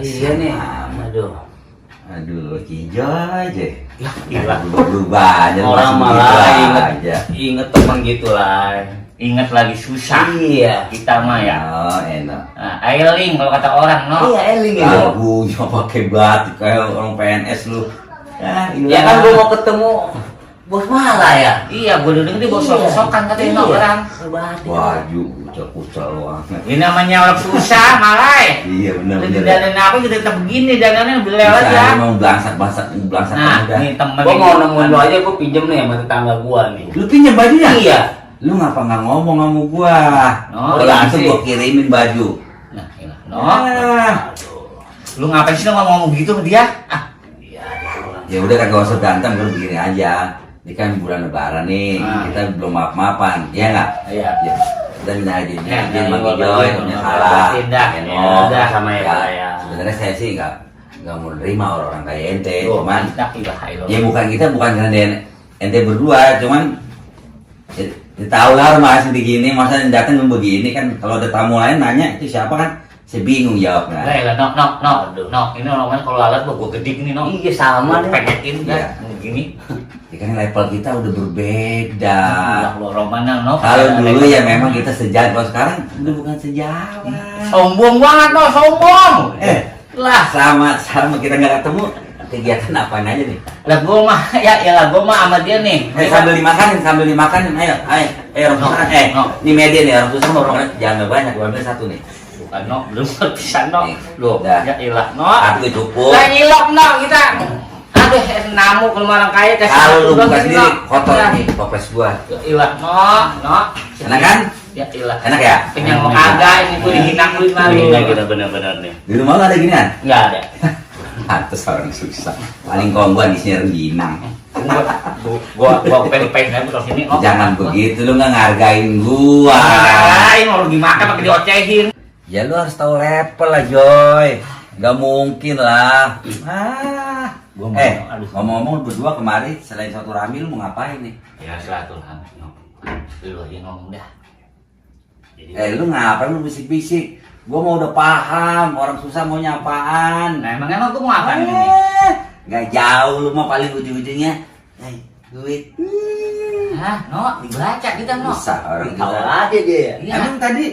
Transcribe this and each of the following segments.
Iya nih. Aduh, Cijo aja. Ya, gila. Berubah aja. Orang malah inget teman gitu lah. Ingat lagi susah. Iya. Kita mah ya. Oh, enak. Nah, Ailing kalau kata orang, no. Iya, eling ya. Lagunya pakai batik kayak orang PNS lu. Ya kan gua mau ketemu bos malah ya. Iya, gue udah denger dia bawa sok-sokan katanya no orang. Baju kucel-kucel banget. Ini namanya orang susah malah. Iya benar-benar. Dan apa kita tetap begini danannya beli lewat ya. Emang blangsat Nah, ini temen Gua mau nemuin lu aja, gua pinjem nih sama tetangga gua nih. Lu pinjam bajunya? Iya. Lu ngapa nggak ngomong sama gua? Oh, Kalau iya gitu sih. gua kirimin baju. Nah, iya. No. Lu ngapain sih ngomong gitu sama dia? Ya udah kan gak usah berantem, kan begini aja. Ini kan bulan lebaran nih, kita belum maaf-maafan, ya nggak? Iya. Ya, kita minta aja Ya, dia ya, Bang ya, Joy ya, punya ya, salah. tindak, Ya, ya, no. udah. Sama ya. Sebenarnya saya sih nggak mau nerima orang kayak ente, Tuh, cuman ya bukan karena ente berdua, cuman ya, tahu lah rumah sendiri gini, masa datang begini kan, kalau ada tamu lain nanya itu siapa kan, saya bingung jawabnya. Lah, no. Ini namanya kalau lalat gua gedik nih, no. Iya sama nih. Pengetin Iya. kan begini. Ya kan level kita udah berbeda. Kalau Romana, no. Kalau dulu ya memang kita sejahat, kalau sekarang udah bukan sejahat. Sombong banget, no, sombong. Lah sama kita nggak ketemu, kegiatan apaan aja nih? Lah gua mah ya gua mah sama dia nih. Sambil dimakanin, ayo, orang susah, No. ini media nih, orang susah mau makan, jangan banyak, gua ambil satu nih. Bukan, no, belum bisa, no. Nih, Loh, udah. ya ilah, no. Aku cukup. Lah ilok, no, kita. Aduh, namu ke orang kaya kasih. Kalau lu doang buka sini, sendiri, no. kotor Ya. nih, toples gua. Ya ilah, no. Enak kan? Ya ilah. Enak ya? Kenyang mau kagak, ini gua dihina kulit malu. Iya kita bener-bener nih. Di rumah lu ada ginian? Enggak ada. Pantes orang susah. Paling kongguan di sini rengginang. Gua pengen ke sini. Oh. Jangan begitu, lu nggak ngargain gua. Ini mau rugi makan pakai diocehin. Ya lu harus tahu level lah, Joy. Gak mungkin lah. Gua mau, aduh. Ngomong-ngomong berdua kemarin selain satu rami lu mau ngapain nih? Ya silaturahmi. Lu aja ngomong dah. Lu ngapain lu bisik-bisik? Gua mau udah paham, orang susah maunya apaan. Nah emang gua mau apa ini? Gak jauh, lu mah paling ujung-ujungnya duit. Hah, no, dibaca kita, no. Susah orang Tahu kita. aja dia. Iya. Emang tadi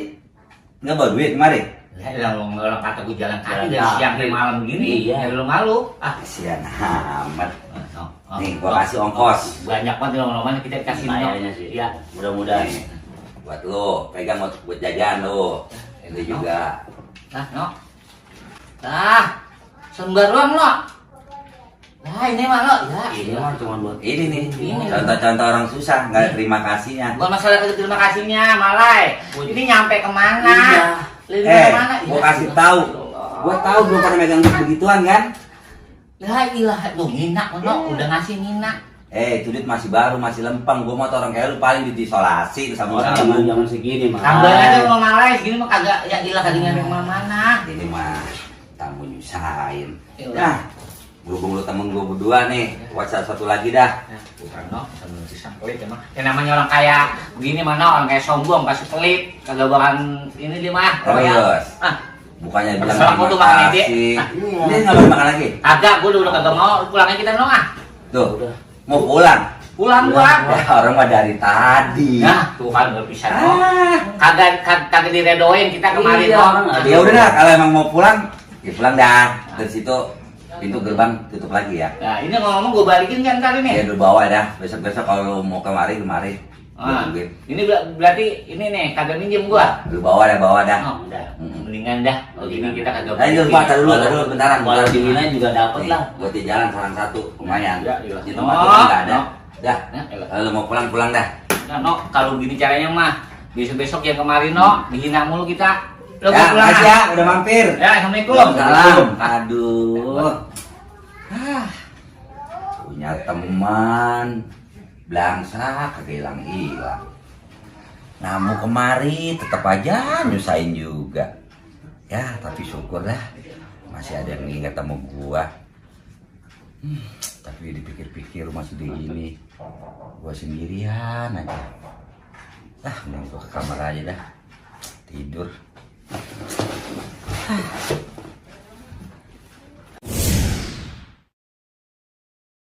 nggak bawa duit kemarin? Ya orang kata gua jalan kaki Jalan dari kaki. siang sampai malam begini. Iya. Ya lu malu. Kasihan amat. No. Nih, gua kasih ongkos. Banyak banget orang-orang kita kasih Kayaknya sih. Ya. Mudah-mudahan. Nih, buat lo, pegang buat jajan lo. Itu juga. Nah, no. Nah, sembaruan, no. Nah, ini mah, no. Ya, Ini mah cuma buat Ini nih, Ini. contoh-contoh orang susah, nggak ada terima kasihnya. bukan masalah terima kasihnya, Malai. Ini nyampe kemana? Lebih kemana? Gua kasih tahu. Gua tahu belum pernah megang duit begituan kan? La ilah, tuh Nina, no, udah ngasih Nina. Itu duit masih baru, masih lempeng. Gua mau tau orang kayak lu paling diisolasi sama orang kamu. zaman segini mah. Tambah aja sama Malai, segini mah kagak, ya ilah kagak nyampe kemana-mana. Ini mah tamu nyusahin. Iya. Nah, berhubung lu temen gua berdua nih, buat satu lagi dah. Bukan, no, sama si pelit emang. Yang namanya orang kaya begini mana orang kayak sombong, kasih pelit, kagak bakalan ini dia mah. Terus, Ah, bukannya bilang Terserah gua tuh terima makan ide. kasih. Ah, Ini nggak boleh makan lagi. agak, gua udah kagak mau, pulangnya kita no ah. Tuh, Udah. mau pulang. Pulang gua. Ya, orang mah dari tadi. Nah, tuh kan udah bisa no. Ah. Kagak diredoin kita kemarin Iya, no. orang ada. Ya udah dah, kalau emang mau pulang, ya pulang dah. Dari situ pintu gerbang tutup lagi ya. Nah, ini ngomong gua balikin kan kali Ya nih. lu bawa dah. Besok-besok kalau lu mau kemari. Ah, Gua tungguin. ini berarti ini nih kagak minjem gua. Lu bawa dah. Oh, udah. Mendingan dah. Oh, ini kita kagak. Ayo tar dulu bentaran. Kalau di Mina juga dapat lah. Buat di jalan saran satu, lumayan. Ya, iya. Di tempat itu nggak ada. No. Dah. Ya, elah. Kalau lu mau pulang dah. Nah, no, kalau gini caranya mah besok-besok yang kemarin no, dihina mulu kita. Lo Ya, gua pulang. makasih ya, udah mampir. Ya, assalamualaikum. Salam. Aduh. Punya teman belangsa kagak hilang. Namu kemari tetap aja nyusahin juga. Ya, tapi syukur dah masih ada yang ingat sama gua. Tapi dipikir-pikir rumah segede ini gua sendirian aja. Mending gua ke kamar aja dah. Tidur.